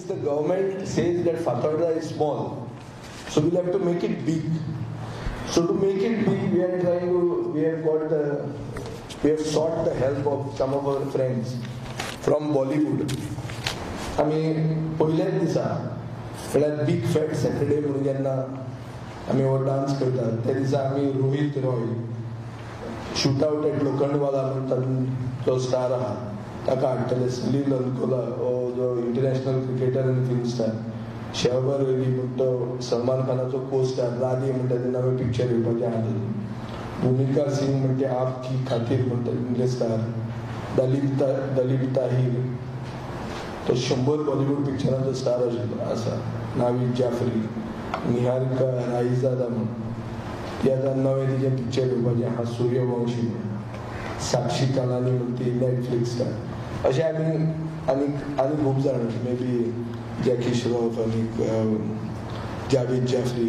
The government says that Fatorda is small, so we'll have to make it big. So to make it big, we are trying to, we have got the, we have sought the help of some of our friends from Bollywood. आमी पयल्याच दिसा म्हळ्यार big fat Saturday म्हणून जेन्ना आमी हो dance करतात त्या दिसा आमी Rohit Roy shoot out at Lokhandwala म्हणून तातूंत जो स्टार आहा ताका हाडटले. सलील अंकोला हो जो इंटरनॅशनल क्रिकेटर आनी फिल्म स्टार, शहबर अली म्हणटा तो सलमान खानाचो को स्टार, राधे म्हणटा ते नवें पिक्चर येवपाचें आहा तातूंत, भुमिका सिंग म्हणटे आप की खातीर म्हणटा तितले स्टार, दलीप ताहीर तो 100 बॉलिवूड पिक्चरांचो स्टार आशिल्लो आसा, नावीद जाफरी, निहारिका राईजादा म्हूण ती आतां नवें तिचें पिक्चर येवपाचें आहा सूर्यवंशी म्हणून, साक्षी कालानी म्हण ती नॅटफ्लिक्स स्टार. अशें आमी आनीक आनी खूब जाण मे बी जॅकी श्रॉफ आनीक जावेद जाफरी.